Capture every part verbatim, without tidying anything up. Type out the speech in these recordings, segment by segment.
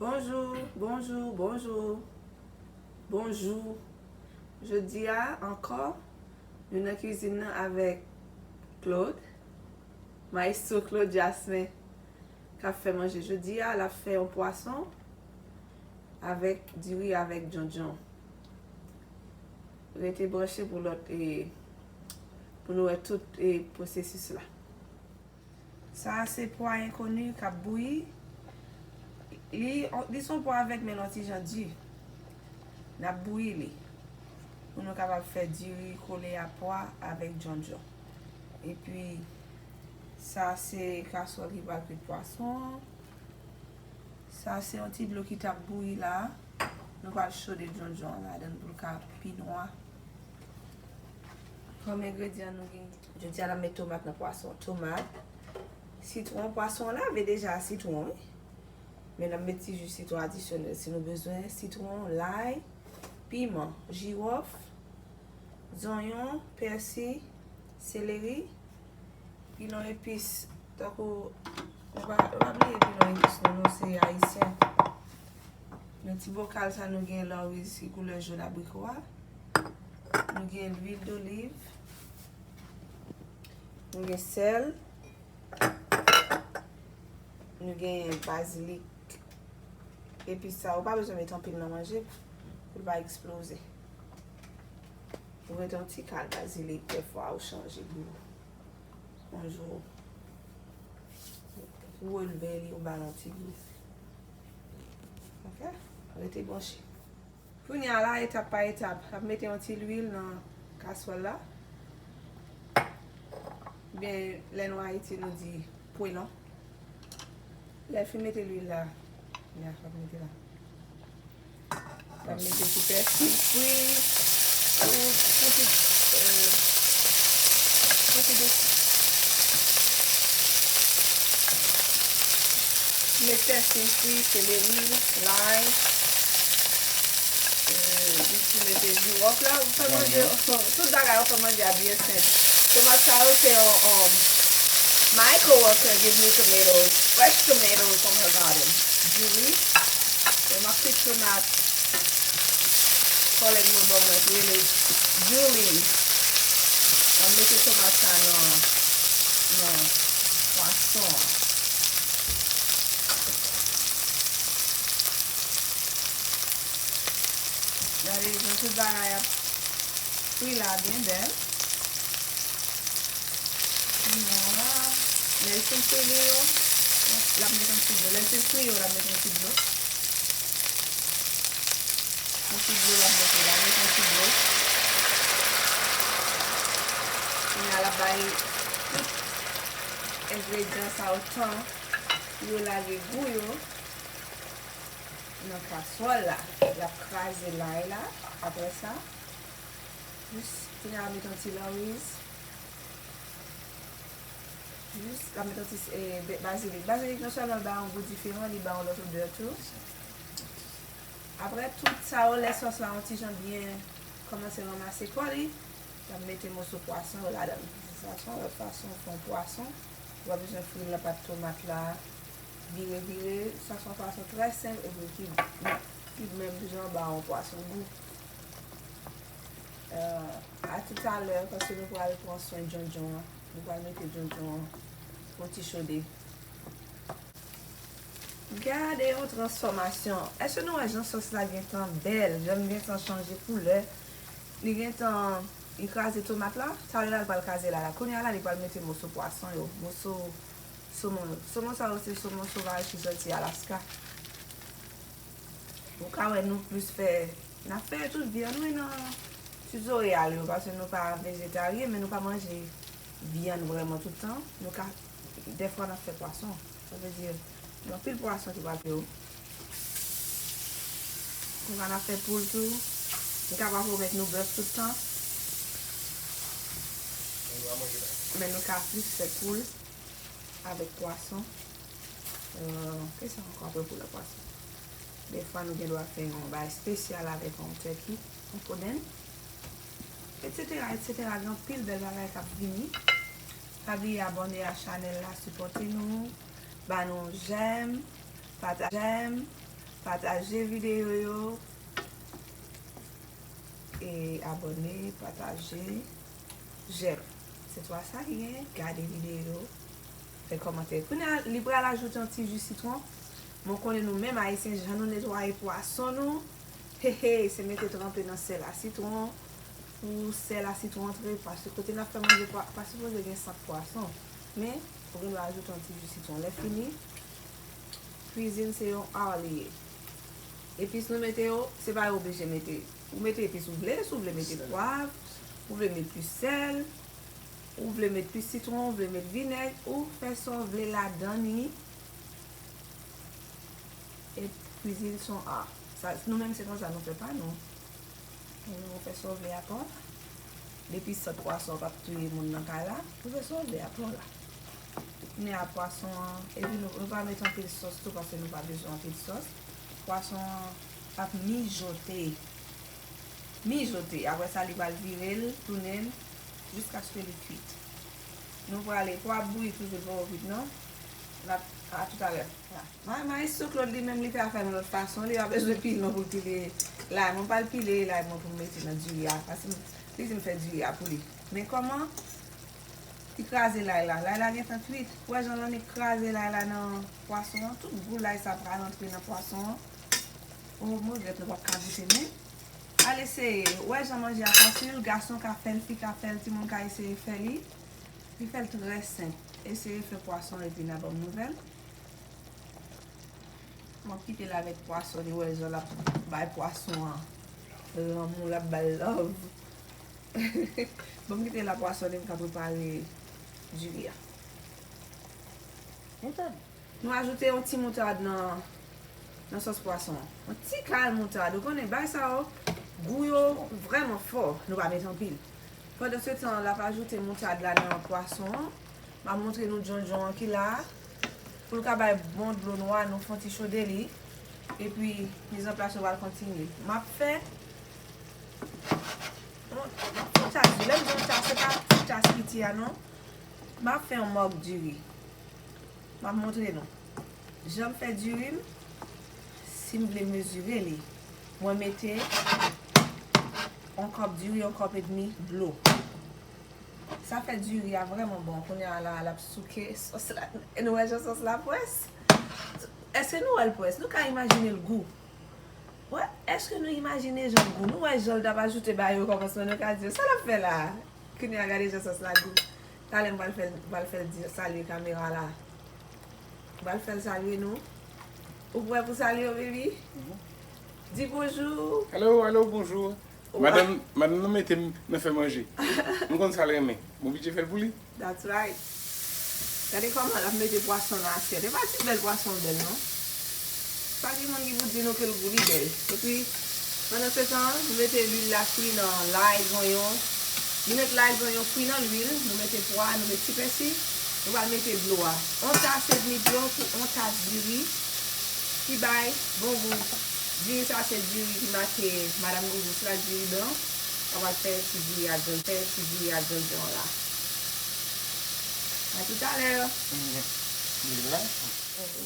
Bonjou, bonjou, bonjou. Bonjou. Jodi a ankò, nou nan kwizin nan avèk Claude, Maestro Claude Jasmin, k ap fè manje. Jodi a, l ap fè yon pwason avèk diri avèk djondjon. Rete branche pou lòt, e, pou nou wè tout, e, pwosesis la. Sa a se pwa enkoni k ap bouyi. Li, li se yon pwa avèk, men l yon ti jan di. N ap bouyi li pou nou kapab fè diri kole a pwa avèk djondjon. Epi, sa se kaswòl ki pral kwit pwason an. Sa se yon ti dlo ki t ap bouyi la. Nou pral chode djondjon an ladan l pou l ka pi nwa. Kòm engredyan nou gen, jodi a n ap met tomat nan pwason. Tomat, sitwon, pwason an lave deja a sitwon, wi. Men n ap met ti ji sitwon adisyonèl si nou bezwen. Sitwon, lay, piman, jiwòf, zonyon, pèsi, seleri, pilon epis, tankou, nou pa, nou pa bliye pilon epis nou, nou se ayisyen. Nan ti bokal sa nou gen lawriz ki koulè jòn abriko a. Nou gen lwil doliv. Nou gen sèl. Nou gen bazilik. Epi sa, ou pa bezwen met anpil nan manje pou l pa eksploze. Ou met yon ti kal bazilik, dèfwa ou chanje gou. Yon jou, ou relve li, ou ba l yon ti gou. Oke? Rete branche. Kounye a la, etap pa etap, n ap mete yon ti lwil nan kaswòl la. Oubyen, lè nou Ayiti, nou di pwelon. Lè l fin mete lwil la, kounye a, l ap mete la. L ap mete ti pèsi fri, ou, yon ti, e, yon ti de Met pèsi fri, seleri, lay, e, li tou mete jiwòf la, ou fè manje, tout bagay ou fè manje a byen senp. Tomat sa yo se yon, um, my coworker give me tomatoes, fresh tomatoes from her garden. Julie, e m ap kwit tomat, kòlèg mwen ban mwen ki rele Julie. M ap mete tomat sa nan, nan pwason an. Gade jan tout bagay ap fri la byen bèl. Kounye a, lè l fin fri li yo, l ap met yon ti dlo. Lè l fin fri yo, l ap met yon ti dlo. Yon ti dlo l ap mete la, met yon ti dlo. Kounye a l ap bay tout engredyan sa yo tan pou yo lage gou yo nan kaswòl la. L ap kraze lay la. Apre sa, jis kounye a l ap met yon ti lawriz. Jis, l ap met yon ti, e, be-, bazilik. Bazilik non sèlman l ba yon gou diferan, li ba yon lòt odè tou. Apre tout sa yo, lè sòs la yon ti jan byen kòmanse ranmase kò li, l ap mete moso pwason yo ladan l. Sa se yon lòt fason pou fè yon pwason. Ou pa bezwen fri l nan pat tomat la. Vire, vire. Sa se yon fason trè senp epi ki, ki menm jan ba yon pwason gou. Euh, a toutalè, paske nou pral pran swen djondjon an. Nou pral mete djondjon an pou ti chode. Gade yon transfòmasyon. Èske nou wè jan sòs la gentan bèl? Jan l gentan chanje koulè? Li gentan, li kraze tomat la. Talè la, li pral kraze la, la. Kounye a la, li pral mete moso pwason yo, moso somon yo. Somon sa yo, se somon sovaj ki soti Alaska. Ou ka wè nou plis fè, n ap fè tout vyann wi nan tutorial yo, paske nou pa vejetaryen, men nou pa manje vyann vrèman tout tan. Nou ka, dèfwa n ap fè pwason. Sa vle di, gen anpil pwason ki pral fè yo. Konsa n ap fè poul tou. Nou ka pa pwomèt nou bèf tout tan. Men nou ka plis fè poul avèk pwason. Euh, kisa ankò apre poul ak pwason? Dèfwa nou gen dwa fè yon bagay espesyal avèk yon turkey, yon kodenn, etsetera, etsetera. Gen anpil bèl bagay k ap vini. Pa bliye abòne a chanèl la, sipòte nou, ba nou jèm, pataje, jèm, Pataje videyo yo. E abòne, pataje, j'aime. Se twa sa ki gen, gade videyo, fè kòmantè. Kounye a, li pral ajoute yon ti ji sitwon. Mwen konnen nou menm Ayisyen, jan nou netwaye pwason nou, he he, se mete tranpe nan sèl a sitwon pou sèl a sitwon antre, paske kote n ap fè manje pa sipoze gen sant pwason. Men, ou gen dwa ajoute yon ti ji sitwon. Lè fini, kwizin se yon ar li ye. Epis nou mete yo, se pa yo oblije mete. Ou mete epis ou vle, si w vle mete pwav, ou vle met plis sèl, ou vle met plis sitwon, ou vle met vinèg, ou fè sa w vle ladan li. E kwizin se yon ar. Sa, nou menm se konsa nou fè pa nou. Nou fè sa w vle apa w la. Depi sant pwason an p ap touye moun nan kay la, ou fè sa w vle apa w la. Kounye a pwason an, epi nou, nou pa met anpil sòs tou, paske nou pa bezwen anpil sòs. Pwason an ap mijote. Mijote. Apre sa, li pral vire l, tounen l, jiskaske li kwit. Nou prale, pou ap bouyi toujou, l poko kwit non. N ap, a toutalè. Ma, maestro Claude li menm, li fè afè l yon lòt fason, li pa bezwen pilon pou l pile lay. Mwen pral pile lay mwen pou m mete nan diri a, paske m, li di m fè diri a pou li. Men kòman? Li kraze lay la. Lay la gentan kwit. Ou wè jan l annik kraze lay la nan pwason an? Tout gou lay sa pral antre nan pwason an. O, mwen regrèt nou p ap ka goute, men al eseye. Ou wè jan manje a fasil, gason ka fè l, fi ka fè l, timoun ka eseye fè li. Li fè l trè senp. Eseye fè pwason epi n a ban m nouvèl. M ap kite l avèk pwason li, wè jan l ap bay pwason an lanmou, l ap ba l love. Ban m kite l a pwason li, m ka prepare diri a. Moutad. Nou ajoute yon ti moutad nan, nan sòs pwason an. Yon ti kal moutad. Ou konnen, bay sa yo, gou yo vrèman fò. Nou pa met anpil. Pandansetan, l ap ajoute moutad la nan pwason an. M ap montre nou djondjon an ki la a. Pou l ka bay bon dlo nwa, nou fè yon ti chode li. Epi, mizanplas yo pral kontinye. M ap fè yon, m ap fè yon tas diri. Lè m di yon tas, se pa ti tas piti a non. M ap fè yon mòg diri. M ap montre nou. Jan m fè diri m, si m vle mezire li, mwen mete yon kòp diri, yon kòp edmi dlo. Sa fè diri a vrèman bon. Kounye a la, l ap souke sòs la. Nou wè jan sòs la pwès? Èske nou wè l pwès? Nou ka imajine l gou. Wè, èske nou imajine jan l gou? Nou wè jan l t ap ajoute bagay yo kòmansman, nou ka di, sa l ap fè la a? Kounye a, gade jan sòs la gou. Talè m pral fè l, m pral fè l di, salye kamera la. M pral fè l salye nou. Ou prè pou salye yo, baby? Di bonjou. Alo, alo, bonjou. Madanm, madanm nan mete m nan fè manje. M konn sa l renmen. M oblije fè l pou li. That's right. Gade kòman l ap mete pwason nan asyèt. E pa ti bèl pwason bèl non. Pa gen moun ki pou di nou ke l gou li bèl. Epi, pandansetan, nou mete lwil la fri nan lay, zonyon. Nou met lay, zonyon fri nan lwil. Nou mete pwa, nou met ti pèsi. Nou pral mete dlo a. On tas edmi dlo pou on tas diri. Ki bay bon gou. Diri sa se diri ki make Madam Gougou, se pa diri blan. Sa pral fè ti diri a djondjon, fè ti diri a djondjon la. A toutalè.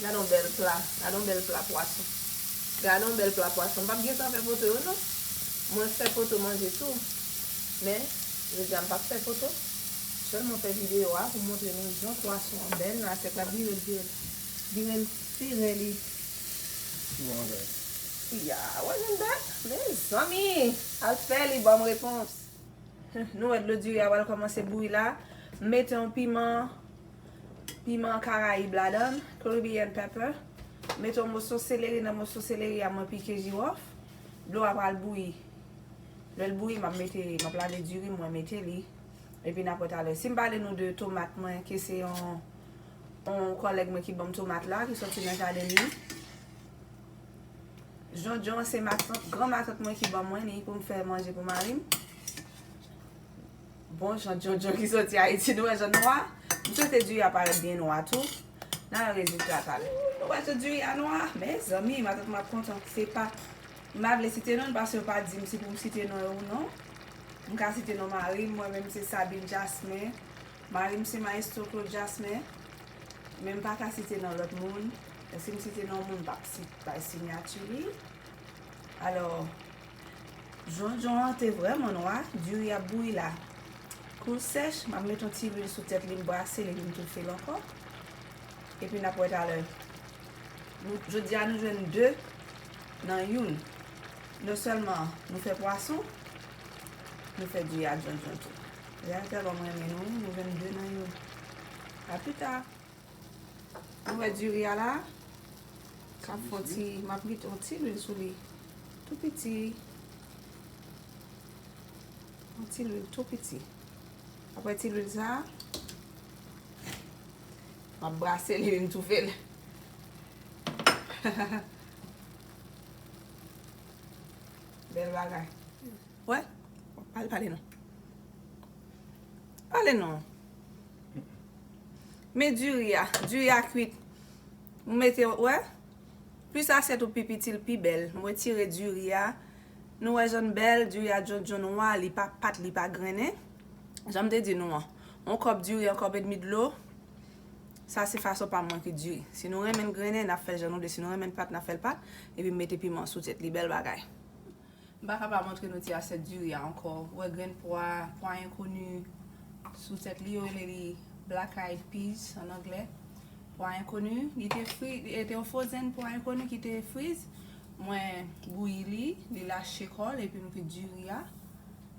Gade yon bèl pla, gade yon bèl pla pwason. Gade yon bèl pla pwason. M p ap gentan fè foto yo non. Mwen fè foto manje tou. Men, jodi a m p ap fè foto. Sèlman fè videyo a pou montre nou jan pwason an bèl nan asyèt la, vire l, vire l. Vire l, vire li. Bon, bèl. Ya, wè vin bèl. Mezanmi, al fè li ban m repons. Nou wè dlo diri a pral kòmanse bouyi la. M mete yon piman, piman karayib ladan l, Caribbean pepper. Mete yon moso seleri, nan moso seleri a mwen pike jiwòf. Dlo a pral bouyi. Lè l bouyi, m ap mete, m ap lave diri mwen, mete li. Epi n ap wè talè. Si m pale nou de tomat mwen, ke se yon, yon kòlèg mwen ki ban m tomat la, ki sòti nan jaden li. Jondjon an se matant, gran matant mwen ki ban mwen li pou m fè manje pou mari m. Bon jan djondjon ki soti Ayiti, nou wè jan nwa. M swete diri a parèt byen nwa tou. N a wè rezilta a talè. Nou wè jan diri a nwa. Mezanmi, matant mwen ap kontan. Se pa, m pa vle site non l paske yo pa di m si pou m site non yo ou non. M ka site non mari m, mwen menm se Sabine Jasmin. Mari m se Maestro Claude Jasmin. Men m pa ka site non lòt moun. Si m site non moun, m p ap si- bay siyati li. Alò, djondjon an te vrèman nwa, diri ap bouyi la. Kou l sèch, m ap met yon ti lwil sou tèt li, m brase l epi m toufe l ankò. Epi n ap wè talè. Nou, jodi a nou jwenn de nan youn. Non sèlman nou fè pwason, nou fè diri a djondjon tou. Lè a tèlman m renmen nou, nou jwenn de nan youn. A pita. Nou wè diri a la. M ap fè yon ti, m ap met yon ti lwil sou li. Tou piti. Yon ti lwil tou piti. Apre ti lwil sa, m ap brase li, m toufe l. Bèl bagay. Wè? Pale, pale non. Pale non. Men diri a, diri a kwit. M mete, wè? Plis asyèt ou pi piti, l pi bèl. M retire diri a. Nou wè jan l bèl, diri a djondjon nwa, li pa pat, li pa grennen. Jan m te di nou an, yon kòp diri, yon kòp edmi dlo. Sa se fason pa m mwen ki diri. Si nou renmen l grennen, n ap fè l jan nou vle. Si nou renmen l pat, n ap fè l pat. Epi m mete piman sou tèt li, bèl bagay. M pa ka pa montre nou ti asyèt diri a ankò. Ou wè grenn pwa, pwa enkoni sou tèt li, yo rele li black eyed peas an anglè. Pwa enkoni, li te fri, li te yon frozen pwa enkoni ki te friz. Mwen bouyi li, li lache kò l, epi m kwit diri a,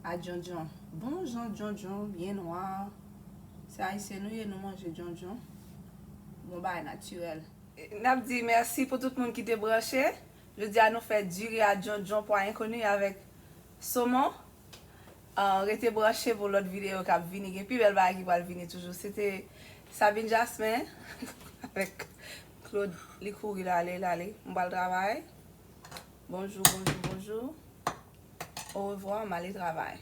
a djondjon. Bon jan djondjon, byen nwa. Se ayisyen nou ye, nou manje djondjon. Bon bagay natirèl. N ap di mèsi pou tout moun ki te branche. Jodi a nou fè diri a djondjon pwa enkoni avèk somon. Ah, rete branche pou lòt videyo k ap vini. Gen pi bèl bagay ki pral vini toujou. Se te Sabine Jasmin avèk Claude. Li kouri l ale, l ale. M pral travay. Bonjou, bonjou, bonjou. Orevwa, m ale travay.